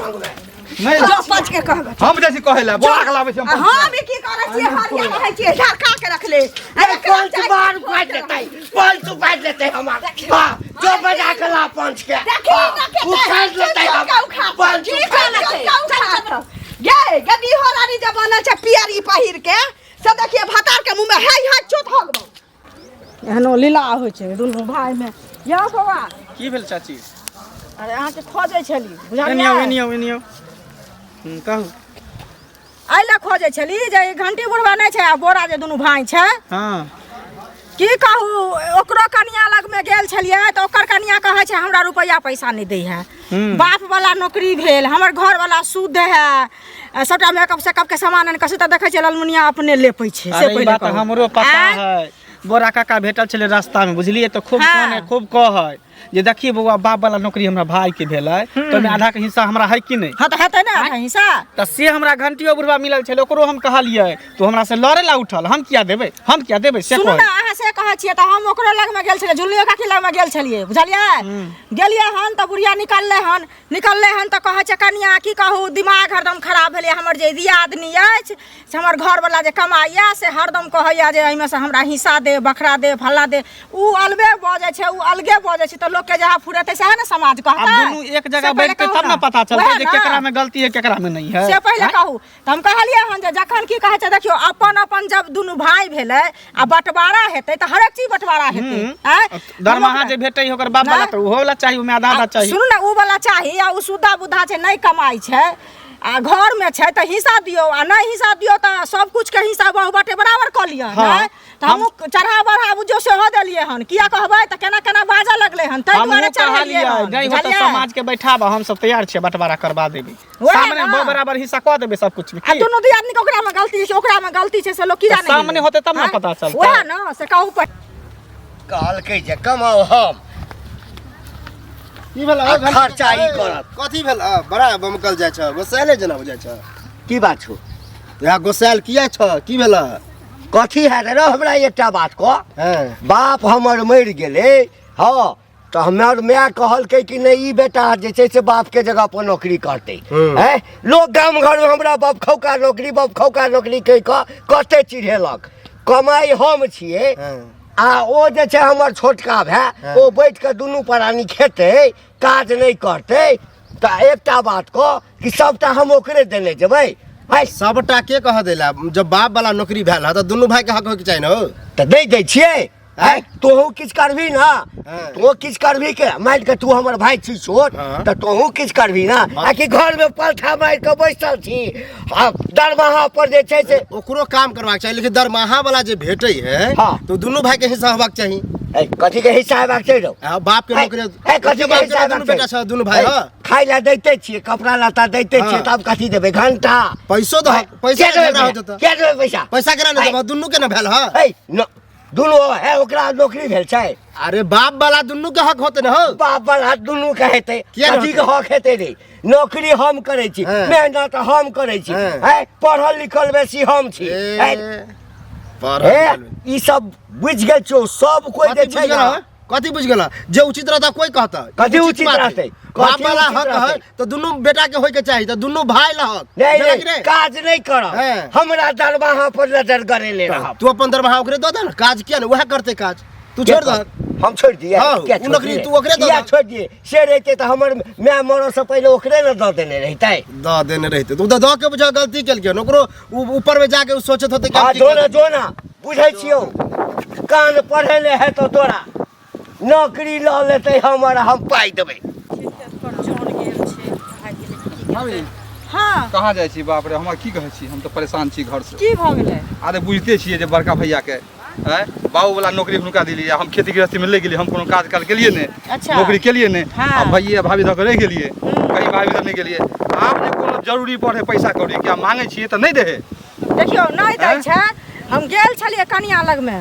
नहि। जो पच के कहबै। हम जाइ छी कहै लए, बोला के लाबै छी हम। आ हम ई की करै छियै? हरिया रहै छियै, झरका के रखले। अरे पंच बार उपारि लेतै, पंच उपारि लेतै हमर। हाँ, जो बजा के ला पंच के। देखी हाँ, न के उखाड़ि लेतै हमर। पंच की उखाड़ि करतै? लेतै। गे गदी हो रानी जे बनल छै पियरी पहिर के, से देखिए भतार के मुंह में हाय हाय चोट हगबौ। एहनो लीला होइ छै दुनू भाइमे। यौ बौआ। की भेल चाची? अरे अहाँके खोजै छली, एनियो बुझलियै? एनियो एनियो, कहू। एहि लए खोजै छली जे ई घंटी बुढ़वा नहि छै आ बोरा जे दुनू भाय छै। हाँ। की कहू, ओकरो कनिया लगमे गेल छलियै तऽ ओकर कनिया कहै छै हमरा रुपैआ पैसा नहि दै है। बाप वाला नौकरी भेल, हमर घर वाला शुद्ध है, सबटा मेकअप सेकअप के सामान आनि कऽ से तऽ देखै छियै ललमुनिया अपने लेपै छै से। अरे ई पहिले बात कहू। हमरो पता आँय? है। बोरा काका भेटल छलै रास्ता में, बुझलियै? तऽ खूब हाँ। काने, खूब कहै। जे देखिए बौआ बाप वाला नौकरी हमरा भाई के भेलै तऽ ओहिमे आधा के हिस्सा हमरा है कि नहि। हँ, तऽ हेतै ने आधा हिस्सा। तऽ से हमरा घंटियो बुढ़वा मिलल छलै, ओकरो हम कहलियै तऽ हमरा से लड़े ला उठल, हम किया देबै, हम किया देबै से सुनू कहै। ने, अहाँ से कहै छियै तऽ हम ओकरो लगमे गेल छलियै, झुल्लियो काकी लगमे गेल छलियै, बुझलियै? गेलियै हन तऽ बुढ़िया निकललै हन, निकललै हन तऽ कहै छै कनिया की कहू, दिमाग हरदम खराब भेलै। हमर जे दियादनी अछि से हमर घरवला जे कमाइए से हरदम कहैए जे एहिमे से हमरा हिस्सा दे, बखरा दे, फल्ला दे। उ अलगे बजै छै, उ अलगे बजै छै, तऽ लोकके जहाँ फुरेतै सएह ने समाज आब कहतै। दुनू एक जगह से पहिले बैठते कहू तब ने। ने पता चलतै वएह जे ने। केकरा में गलती है केकरा में नहीं है। से पहिले आँय? कहू तऽ हम कहलियै हन जे जखन की कहै छै, देखियौ अपन अपन जब दुनू भाय भेलै आ बँटवारा हेतै तऽ हरेक चीज बँटवारा हेतै। आँय? दरमाहा जे भेटै है ओकर बाप वाला नहि। तऽ ओहो वाला चाही, ओहिमे आधा आधा चाही। सुनू ने, उ वाला चाही आ उ सुद्धा बुद्धा छै, नहि कमाइ छै आ घरमे छै तऽ हिस्सा दियौ, आ नहि हिस्सा दियौ तऽ सब कुछ के हिस्सा बहु बाटे बराबर कऽ लिअ। हाँ। नहि तऽ हमहूँ चढ़ा बढ़ा बुझियौ सेहो देलियै हन। किया कहबै तऽ केना केना बाजऽ लगलै हन, ताहि हमहूँ दुआरे चढ़ेलियै कहलियै हन, नहि हो तऽ बुझलियै? समाज के बैठाबऽ, हम सब तैयार छियै, बंटवारा करबा देबै, वएह सामने ने। बराबर हिस्सा कऽ देबै सब कुछ में। आ की? दुनू दियादनी के ओकरामे गलती छै, ओकरामे गलती छै, से लोक की तऽ जाने सामने गेलै? होतै तब ने आँय? पता चलतै। वएह ने, से कहू कहलकै जे कमाउ हम की भेल? आ खर्चा ई करत। कथी भेल? बड़ा बमकल जाइ छ, गोसाइले जेना बुझाइ छ। की बात छौ? इएह गोसाइल किया छ, की भेल? कथी हैत रे? हमरा एकटा बात कह। हँ। बाप हमर मरि गेलै, हँ, तऽ हमर माय कहलकै कि नहि ई बेटा जे छै से बापके जगह पर नौकरी करतै। हैं, लोक गाम घरमे हमरा बाप खौका नौकरी, बाप खौका नौकरी कहि कऽ कते चिढ़ेलक। कमाइ हम छियै आ ओ जे छै हमर छोटका भाय, ओ बैठ कऽ दुनू प्राणी खेतै, काज नहि करतै। तऽ एकटा बात कह कि सबटा हम ओकरे देने जेबै? आइ सबटा के कह देला? जब बाप वाला नौकरी भेल है तऽ दुनू भाई के हक होइके चाही ने हो। तऽ नहि दै छियै? आँय, तोहू किछु करबही ने? हाँ। तोहू किछु करबही के मारि के? तू हमर भाय छी छोट, हाँ। तऽ तोहू किछु करबही ने? आ कि घरमे पलथा मारि कऽ बैसल छी आ दरमाहा पर जे छै से ओकरो काम करबाक चाही, लेकिन दरमाहा वाला जे भेटै है हाँ। तो दुनू भाई के हिस्सा होबाक चाही। ए, कथी के हिस्सा हेबाक छै रौ? आ बाप के ए, नौकरी, ए, कथी के बाप के हिस्सा दुनू हेबाक बेटा छै? छ, दुनू भाई। ए, हाँ। खाय लए दैते छियै, कपड़ा लत्ता दैते छियै, हाँ। तब कथी देबै घंटा? पैसो दहक, पैसा के देबै झगड़ा हो पैसा? जेतै। के देबै पैसा? पैसा केना नहि ए, देबह? दुनू के ने भेल ह। ए, दुनू है, ओकरा नौकरी भेल छै। अरे बाप वाला दुनू के हक होते ने हो। बाप वाला दुनू के हेतै। किया ने कथी के होतै? हक हेतै रे? नौकरी हम करै छी, हाँ। मेहनत हम करै छी, हाँ। हैं, पढ़ल लिखल बेसी हम छी, ए, हैं? पढ़ल हे, लिखल। ई सब बुझि गेल छौ सब कोइ कथी जे बुझि छै गेल ने। हँ? कथी बुझि गेल? जे उचित रहता कोई कहता। कथी उचित बात है। रहतै? बाप कथी वाला उचित हक है रहतै? तो दुनू बेटा के होय के चाही, तो दुनू भाई ला हक। नहीं भेलै कि नहीं, नहीं? काज नहीं करब। हैं। हमरा दरमाहा पर नजर गरेले रहब। तू अपन दरमाहा ओकरे दऽ दे ने, काज किया ने वएह करतै काज, तू छोड़ दह। हम छोड़ दिए? हाँ, किया उ छोड़ नौकरी दिए? तू ओकरे दऽ किया दह। छोड़ दिए? से रहिते तऽ हमर माय मरऽ से पहिले ओकरे ने दऽ देने रहितै। दऽ देने रहितै तऽ उ तऽ दऽ के बुझा गलती केलकै हन। ओकरो ऊपर में जाके उ सोचैत होतै कि हम हाँ, की जो ना करी। जो ना, बुझै छियौ, कान पढ़ेले हेतौ तोरा, नौकरी लऽ लेतै हमर, हम पाइ देबै। भाभी। हाँ। कहाँ जाइ छी? बाप रे, हमरा की कहै छी, हम तऽ परेशान छी घर से। की भऽ गेलै? अरे बुझिते छियै जे बड़का भैया के आँय बाबू वाला नौकरी हुनका दिलियै, हम खेती गृहस्थी में लागि गेलियै, हम कोनो काज काल केलियै नहि। अच्छा। नौकरी केलियै नहि। हाँ। आ भैया भाभी दऽ कऽ रहि गेलियै, कहीं भाभी दऽ नहि गेलियै। आब जे कोनो जरूरी पड़े पैसा कौड़ी के मांगै छियै तऽ नहि दे। देखियौ, नहि दै आँय? छै। हम गेल छलियै कनिया लगमे,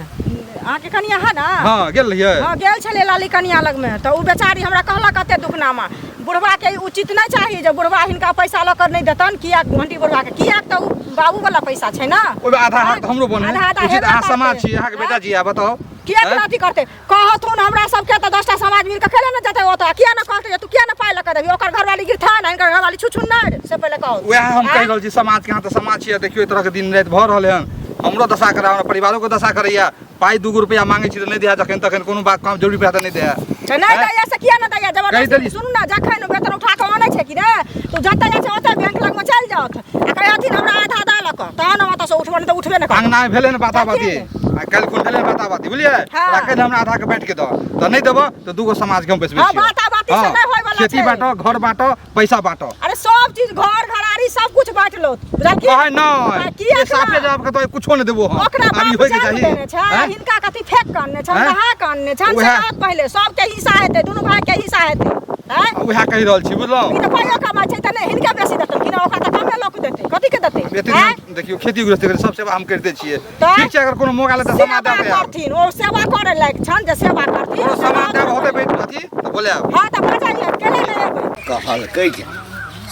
अहाँके कनिया है ने? हँ, गेल रहियै। हँ, गेल छलियै लाली कनिया लगमे, तऽ ओ बेचारी हमरा कहलक कते दुखनामा, बुढ़बाके उचित नहि चाही जे बुढ़बा हिनका पैसा लऽ कऽ नहि देतनि। किया घंटी बुढ़बाके? किया तऽ ओ बाबूवला पैसा छै ने। ओहिमे आधा हाथ हमरो बने आधा आधा उचित हेबे अहाँ करतै। समाज छी, अहाँके बेटा जी, बताउ। किया आँय? अथी करतै? कहथुन हमरा सबके तऽ 10टा समाज मिल कऽ खेले ने जेतै ओतऽ। किया ने कहतै जे तू किया ने पाइ लऽ कऽ देबही? ओकर घरवाली गिरथान, हिनकर घरवाली छुछुन्नर, से पहिले कहू। वएह हम कहि आँय? रहल छी समाज के। अहाँ तऽ समाज छियै, देखियौ एहि तरहके दिन राति भऽ रहल हन, हमरो दशा करा, हमरा परिवारोके दशा करैया। पाइ 2 गो रुपैआ मांगै छी तऽ नहि दैया, जखन तखन कोनो बात काम जरूरी पड़ै तऽ नहि दैया। तऽ नहि आँय? दैया से किया नहि दैया? कहि जबरदस्ती देली। सुनू ने, जखन वेतन उठा कऽ अनै छै कि ने, तऽ जतऽ जाइ छै ओतऽ बैंक लगमे चलि जाउथ आ कहथिन हमरा आधा दऽ लऽ कऽ तहन हम ओतऽसँ उठबो, नहि तऽ उठबे नहि करब। अंगना मे भेलै ने बाता बाती, तऽ आ काल्हि खुन भेलै ने बाता बाती, बुझलियै? हाँ। ओकरा कहि दे हमरा आधा के बाँटि के दऽ, तऽ नहि देबऽ तऽ दूगो समाज के हम बैसबै हाँ, छियौ। बाता-बाती से हाँ, नहि होइवला खेती छै। बाँटो, घर बाँटो, पैसा बाँटो, अरे सब चीज घर घरारी सब कुछ बाँटि लो, बुझलखिन? कहै नहि किया जे साफे ना? जवाब के तो कुछो नहि देबो हम। ओकरा आब ई बाप होइके जन्म चाही देने छै आँय? हिनका कथी फेक के अनने छनि, आँय? नहा के अनने छनि से उएह। कहत पहिले सबके हिस्सा हेतै, दुनू भाई के हिस्सा हेतै। देतै उएह कहि रहल छी बुझलहुँ ई तऽ पाइयो कमाइ छै तऽ नहि हिनका बेसी देतै कि ना ओकरा तऽ कमे लऽ कऽ देतै कथी के देतै एते आँय? दिन देखियौ खेती गृहस्थी करै सब सेवा हम करिते छियै तऽ? ठीक छै अगर कोनो मौका लेतै सेवा समाद देबै आब। करथिन ओ सेवा करे लायक छनि जे सेवा करथिन कोनो समाद देब होतै बैठ अथी तऽ बोलायब हँ तऽ बजलियै केना नहि एबै कहलकै जे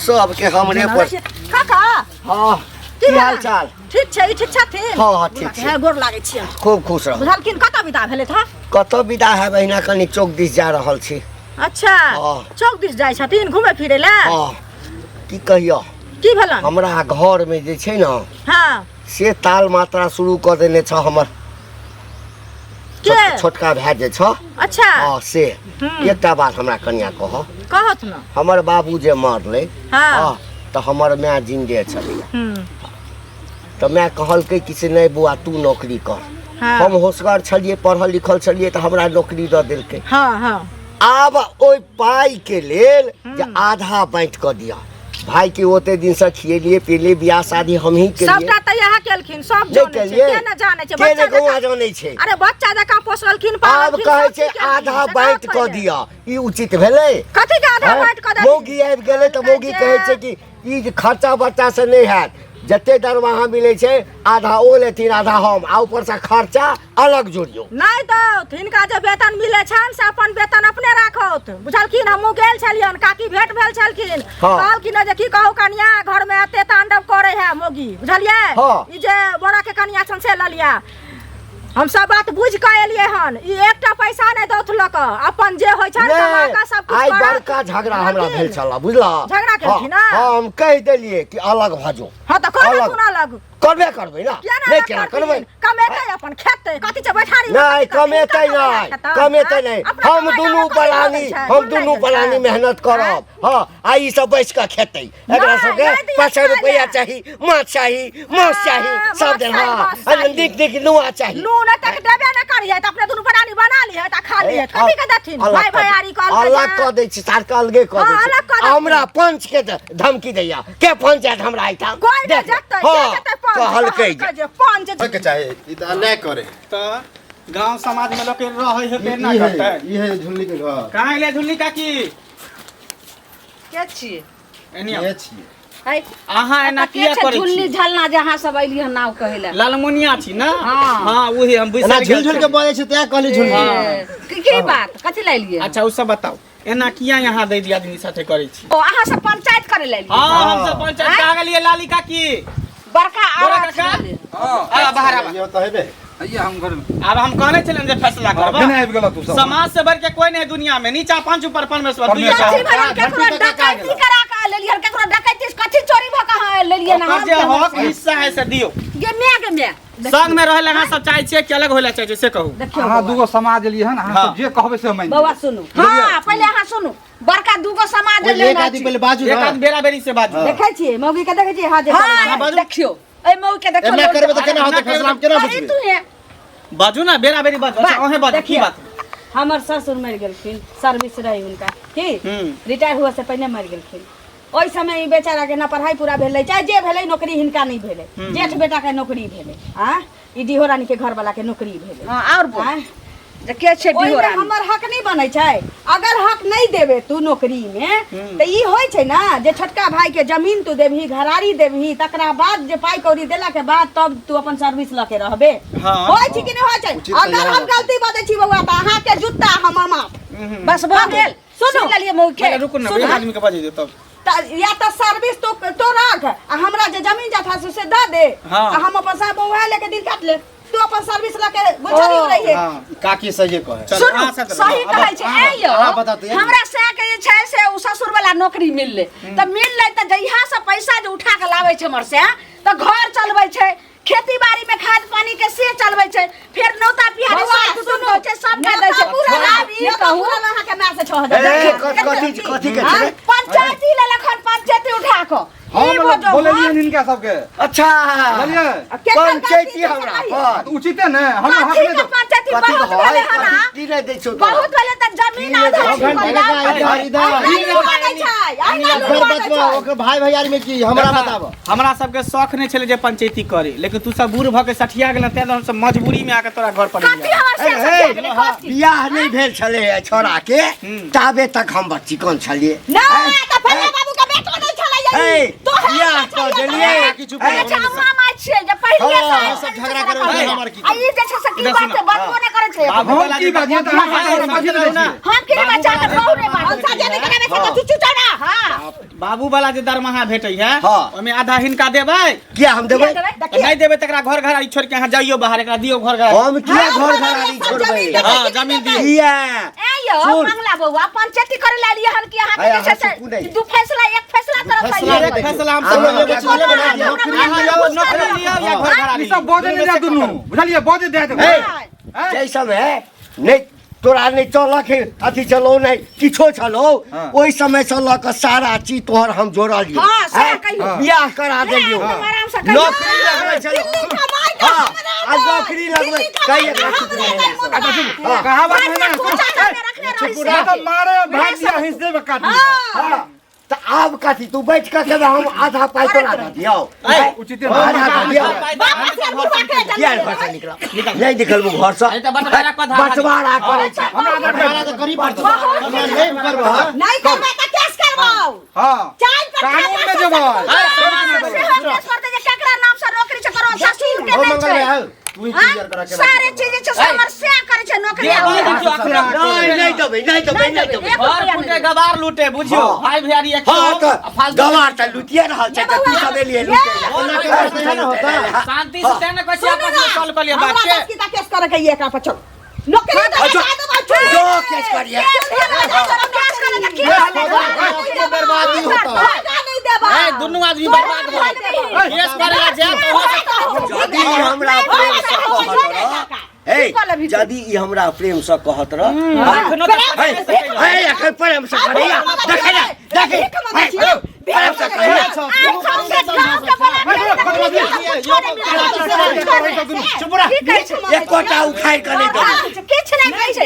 सबके हमरे पर काका हँ की की हाल भेल? चाल ठीक छै ई ठीक छथिन हँ, हँ, ठीक छै। हे गोर लागै छियै खूब खुश रहू बुझलखिन कतऽ विदा भेलै था कतऽ विदा हैब अहिना कनि चौक दिस जा रहल छी अच्छा हँ। चौक दिस जाइ छथिन घुमै फिरै लए हँ की कहियौ की भेलन हमरा घरमे जे छै ने हँ से ताल मात्रा शुरू कऽ देने छ हमर के छोटका भाय जे छ अच्छा हँ से एकटा बात हमरा कनिया कह कहत न हमर बाबू जे मरलै हँ। हँ तऽ हमर माय जिन्दे छलैया हम्म, तऽ माय कहलकै कि से नहि बौआ तू नौकरी कर हँ। हम होशगर छलियै पढ़ल लिखल छलियै तऽ हमरा नौकरी दऽ देलकै हँ हँ आब ओहि पाइके लेल जे आधा बाँटि कऽ दिअ भाई के ओते दिन से खिएलिए पिएलिए बियाह शादी हमही केलिए सबटा तऽ इएह केलखिन सब नहि जानै छै केलिए के ने जानै छै के बच्चा ने गौआ जकाँ जानै छै अरे बच्चा जकाँ पोसलखिन आब पाललखिन कहै सब छै चीज केलखिन, आधा से बाँटि कहाँ कऽ पहिले? दिअ ई उचित भेलै कथी के आधा हैं? बाँटि कऽ देथिन? मौगी आबि गेलै तऽ मौगी कहै छै कि ई जे खर्चा बर्चा से नहि हैत जते दरमाहा मिलै छै आधा ओ लेथिन आधा हम आ ऊपरसँ खर्चा अलग जोड़ियौ नहि दौथ हिनका जे वेतन मिलै छनि से अपन वेतन अपने राखौथ बुझलखिन हमहूँ गेल छलियनि काकी भेंट भेल छलखिन हँ। कहलखिन जे की कहू कनिया घरमे एते तांडव करे है मोगी बुझलियै हँ। ई जे बड़ा के कनिया छनि से लऽ लिअ हम सब बात बुझि कऽ एलियै हन ई एकटा पैसा नहि दौथ लऽ कऽ अपन जे होइ छनि कमा नहि कऽ सब किछु आइ करत। बड़का झगड़ा हमरा बुझलखिन? भेल छल बुझलह झगड़ा केलखिन हँ, हँ? हँ, हम कहि देलियै कि अलग भऽ जो हँ तऽ अलग। करथुन अलग करबे करबै ना किया नहि नहि केना करबै कमेतै अपन खेतै कथी छै बैठारी नहि कमेतै नहि कमेतै नहि हम दुनू परानी हम दुनू परानी मेहनत करब हँ आ ई सब बैस कऽ खेतै एकरा नहि, सबके नहि दिअ 500 खाय रुपैआ लए। चाही माछ चाही माछ चाही हाँ, सब माछ दिन चाही, हँ माछ चाही। नीक नीक नुआ चाही नून एतेक देबे नहि करिहे तऽ अपने दुनू परानी बना लिहे तऽ खा लिहे कथी के देथिन अलग भाय कऽ दे- भैयारी कहलकै अलग जे- कऽ दै छी सार के अलगे कऽ हाँ, दै अलग कऽ छी देथिन। हमरा पंच के धमकी दैया के पंच आयत हमरा एहिठाम कोइ नहि देख ले। जेतै के हाँ, जेतै पंच कहलकै जे कहलकै जे पंच होइके चाही ई तऽ अन्याय करे तऽ गांव समाज में लोग के रहै है ई तेना है करतै ई है झुल्ली के घर कहाँ गेलै झुल्ली काकी के छियै एनी आउ। के छियै है अहाँ एना के किया छै करै झुल्ली छी झलना जे अहाँ सब एलियै हन नाव कहै लए लालमुनिया छी ना हाँ। हाँ वही हम एना बिसरि झुल गेल झुल के छलियै। बजै छै तैं कहली झुल्ली हाँ। की की बात कथी लए एलियै अच्छा उ सब बताउ एना किया यहाँ दै दियादनी साथे करै छी ओ अहाँ सब पंचायत करे लए एलियै हाँ हम सब पंचायत कहाँ गेलियै लाली काकी बड़का बड़ा आवाज काका सुनलियै। आ बाहर आबा यो तऽ हेबे आइए हम घर में आब हम कहने छलियनि जे फैसला हाँ, करब बिना आबि गेलऽ तू सब समाज से बढ़ के कोई नहीं है दुनिया में नीचा पंच ऊपर परमेश्वर दुइये परमेश्वर। कथी भेलन केकरो घंटी काका डकैती करा के लेलियै हन केकरो डकैती से कथी चोरी भऽ के अहाँ लेलियै हन ओकर हम जे के हक हिस्सा है से दियौ गे my गे my संग में रहै लए अहाँ सब चाहै छियै कि अलग होय लए चाहै छियै से कहू देखियौ अहाँ बौआ। दूगो समाज एलियै हन अहाँ हाँ। सब जे कहबै से हम मानि बौआ लेबै। सुनू हाँ पहिले अहाँ सुनू बड़का दूगो समाज पहिले एलै एक हन आदमी पहिले बाजू एक ना आदमी बेरा बेरी से बाजू हाँ। देखै छियै मौगी के देखै छियै हाँ जे हाँ, हाँ बाजू। देखियौ एहि मौगी के देखियौ एना करबै तऽ केना होतै एना करबै फैसला हम केना अरे बुझबै तू हे बाजू ना बेरा बेरी बाजू अच्छा अहें बाजू की देखियौ, बात हमर ससुर मरि गेलखिन सर्विस रही हुनका की हम्म। रिटायर हुए से पहिने मरि गेलखिन ओहि समय ई बेचारा के ना पढ़ाई पूरा भेलै चाहे जे भेलै नौकरी हिनका नहि भेलै जेठ बेटा के नौकरी भेलै आ ई डिहो रानी के घर वाला के नौकरी भेलै हाँ और बोल आँय? जे के छै ओहिमे डिहो रानी हमर हक नहि बनै छै अगर हक नहि देबे तू नौकरी मे तऽ ई होइ छै ने जे छोटका भाई के जमीन तू देबही घरारी देबही तकरा बाद जे पाई कौड़ी देला के बाद तब तू अपन सर्विस लऽ के रहबे हाँ। होइ छै कि नहि होइ छै उचित तऽ अगर इएह हम गलती बजै छी बौआ तऽ अहाँके जूता हमर माथ बस भऽ गेल सुनू। सुन लेलियै मौके पहिले रुकू ना एक आदमी के बाजै दियौ तब तऽ या तऽ सर्विस तो तो राख आ हमरा जे जमीन जथा छै से दऽ दे हाँ। आ हम अपन साहब उएह लेके दिन काट लेब तू अपन सर्विस लऽ के गुलछड़ी उड़ैहे हाँ। काकी सही कहे चलू, सुनू अहाँ सब सही कहै छै अहाँ ऐं यौ अहाँ बता दिअ। हमरा सएह के जे छै से ओ ससुर वाला नौकरी मिललै तऽ मिललै तऽ जहिया से पैसा जे उठा के लाबै छै हमर सएह तऽ घर चलबै छै खेती बाड़ी में खाद पानी के से चलबै छै फेर नौता पिहारी बौआ, सब कुटुम्ब सुनू, होइ छै सबके दै छै पूरा आब ई कहू अहाँके माय से 6000 ए, कथी कथी के छै पंचायती लेलक हन पंचायती उठा कऽ ई हम बोझो बोललियै हिनका सबके अच्छा बोललियै पंचायती हमरा पर तऽ उचिते ने हमरा हक कथी नहि के दो पंचायती कथी बहुत के भेलै है हन कथी की नहि दै छौ तोरा? बहुत भेलै तऽ जमीन आधा इधर इधर इधर ओकर बचबा ओकर भाई भैयारी में की हमरा बताब। हमरा सबके शौक नहि छलै जे पंचायती करी, लेकिन तू सब बूढ़ भऽ के सठिया गेल तें हम सब मजबूरी में आके तोरा घर पर कथी हमर से सठिया गेलै कथी? बियाह नहि भेल छलै छोड़ा के ताबे तक हम चिकन छलियै। नहि तऽ फल्ला बाबू के बेटो नहि छलै ए, बियाह कऽ देलियै। किछु अच्छा अम्मा माय छियै जे पहिले हाँ, सब झगड़ा करै छै, हमर की आ ई जे छै से की बात छै बजबो नहि करै छै। बाबू हम की बाजियै तऽ अहाँ बाजि दै छियै। हम की बच्चा के कहू रे बात हम साजे नहि कराबै छै तऽ चुप चुप ना। हां बाबू वाला जे दरमाहा भेटै है हाँ। ओहिमे आधा हिनका देबै। किया हम देबै? तऽ नहि देबै तकरा घर घर छोड़ के अहाँ जाइयो बाहर, एकरा दियौ घर घर। हम किया घर घरारी छोड़बै? हाँ, जमीन दियौ। किया? ए यौ सुन। मंगला बौआ पंचायती करे ला लिए हन कि अहाँ के अरे, जे छै अहाँ सुकून से नहि। दू फैसला एक फैसला करत फैसला आइए। नहि। फैसला हम अहाँ सब एगो लेबै। चीज लेबै ना, नौकरी लियौ, नौकरी लियौ या घर घरारी। ई सब बजै नहि दे दुनू, बुझलियै? बजै दे देबै। ए, जाहि समय नहि तोरा नहि चलक हे अथी छलौ नहि किछो छलौ, हाँ। ओहि समय से लऽ कऽ सारा चीज तोहर हम जोड़लियौ। हाँ, सएह हैं? कहियौ। बियाह करा देलियौ, एकदम आराम से कहियौ। नौकरी लगबै छलौ। दिल्ली कमाइ के हाँ, हमरा आ नौकरी लगबै दिल्ली कमाइ कहिए के एकरा चुप हमरे रहै दै मुद्रा। अच्छा चुप, कहावत है ना, खोचा करके रखने रही से। ना तऽ मारे भाग दिया हिस्से में काट दिया। हाँ, तऽ आब कथी तू बैठ कऽ खेबै, हम आधा पाइ तोरा दऽ दियौ। उचिते आधा दऽ दियौ। बाप से बुढ़वा के जन्म किया घर से निकलब? नहि निकलबू घर से, अरे तऽ बँटवारा कऽ धा। बँटवारा करै छै। हमरा तऽ करी पड़तौ, हमरा नहि करबह। नहीं करबै तऽ केस करबौ। हाँ चाय पर कानून में जेबै। से हम केस करतै जे केकरा नाम से नौकरी छै करो ससुर के हो नहि मंगल छै। भाई आउ, तू ही क्लियर करा के सारे चीज जे छै से हमर से करै छै नौकरी दे आबै। देखियौ, अखनो नहि नहि देबै, नहि देबै, नहि देबै। एक घर रुपैआ फूटे नहि। गवार लूटे, बुझियौ हाँ। भाई भैयारी एक हाँ हो, तऽ आ फालतू गवार तऽ लुटिए रहल छै, तऽ तू सब एलियै लुटै लए। ओना के बात नहि ने होता। शांति से तें ने कहै छियै आपस में सॉल्व कऽ लिअ बात हमरा के। दस किता केस करे के एकरा पर चल नौकरी तऽ अच्छा, लगा देबै, छोड़ जो केस करिए। केस करे, केस करे तऽ केस के बर्बादी होता। नहीं देबै। ए, दुनू आदमी बर्बाद भऽ गेल। केस करे ला जायब तऽ ओहो से यदि ई हमरा प्रेम से कहत रह, हे, यदि ई हमरा प्रेम से कहत रह, अखनो तऽ हे, हे, एखन प्रेम से करैया, देखै ने, देखै, हे, प्रेम से करैया। एकोटा उखाड़ि कऽ नहि देबै। किछु नहि कहै छै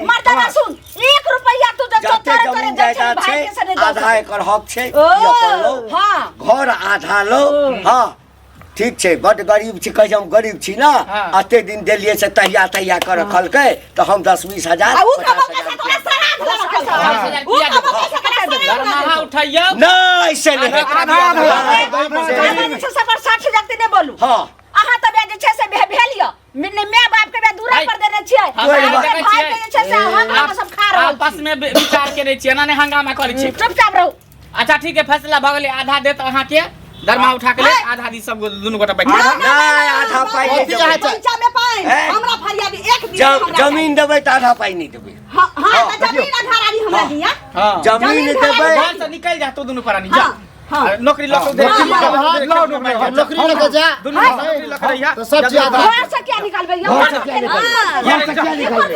मर्दाना सुन, एक रुपैआ तू जे जते तोरे तोरे जमीन दै छै जायदाद भाई छै के से नहि दऽ आधा एकर हक छै, ओ, ई अपन लौ। हाँ। घर आधा लौ। हाँ ठीक छै, बड गरीब छी, कहै छै हम गरीब छी ना, हाँ। एते दिन देलियै से तहिया तहिया कऽ रखलकै, तऽ हम 10-20 हजार आ उ 50 कबो हजार पैसा तोरा श्राद्ध लऽ के हजार उ किया कबो देबै? पैसा तोरा श्राद्ध लऽ दरमाहा उठैयौ। नहि से नहि हेतै। आधा आधा। अहाँ जे छै से पर 60 हजार नहि बोलू। हाँ। अहाँ तऽ जे छै से भेल यऽ माय बाप के दूरा पर देने छियै, हमरा अहाँके देखै भाई छियै। के जे छै से हम सब खा रहल आपस में विचार केने छियै, एना नहि हंगामा करै छियै। चुपचाप रहू। अच्छा ठीक है, फैसला भऽ गेलै, आधा देत अहाँके दरमाहा उठा के ले, आधा दी सब दुनू गोटा बैठ। नहि आधा पाइ नहि अथी देबै। अहाँ पैसा में पाइ हैं? हमरा फरियादी एक दिन जब जमीन देबै तऽ आधा पाइ नहि देबै। हां हां तऽ जमीन आधार आदि हमरा दिया। हाँ जमीन जमीन देबै। घर से निकलि जा तू दुनू प्राणी, जा। हाँ। नौकरी लऽ के नौकरी लऽ के जा, दुनू नौकरी लऽ के रहिया। तऽ सब चीज आधा। घर से क्या निकालबै यौ? घर से किया निकालबै? घर से किया निकालबै?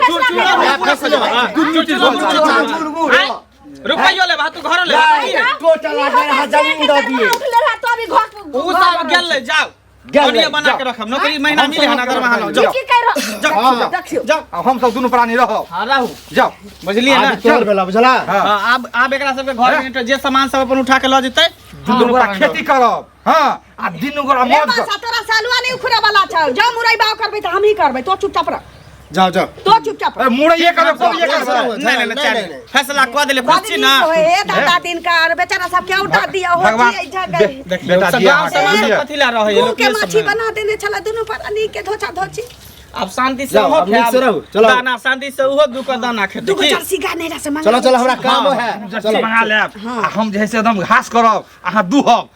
रुपैयो लेबा तू घरो लेबा। नहि, टोटल अगर अहाँ जमीन दऽ दियै। उठले रहा तो अभी घर उ सब गेल जाओ, गेलै, बढ़िया बना के रखब, नौकरी महीना मिले है ना दरमाहा लो, जाओ की कह रहा जाओ देखियौ जाओ। आ हम सब दुनू प्राणी रहब। हाँ रहू, जाओ। बुझलियै ना? आब तोहर भेला, बुझला? हाँ। हाँ, आब आब एकरा सबके घर में जे सामान सब अपन उठा के लऽ जेतै, दुनू गोरा खेती करब, हाँ, आ दुनू गोरा रे मौज करब। बासा तोरा सालुआ नहीं उखड़े वाला छौ, जब मुरई बाव करबै तऽ हमही करबै, तो चुपचाप रह, जाओ जाओ। तो चुपचाप रह। ए, मुरैये करब, कोबिये करब। नहीं नहीं नहीं, नहीं, नहीं। फैसला कऽ देले, खुश छी ना? हे दादा दिन का और बेचारा सब के उठा दिया हो भगवान जी जगह देखियौ बेटा सब दिया गाँव अहाँके, समाज सब बुझलियै? कथी ला रहै गुड़ लोक के ये सब माछी ने। बना देने छला दुनू प्राणी के धोचा धोची। आब शांति से जाओ, ओहो अब नीक से खायब। रहू, चलो। दाना शांति से ओहो दू के दाना खेतै दूगो की? जर्सी गाय नैरा से मंगा चलो चलो, हमरा काम है। जर्सी मंगा लेब आ हम जे है से एकदम घास करब, अहाँ दूहब।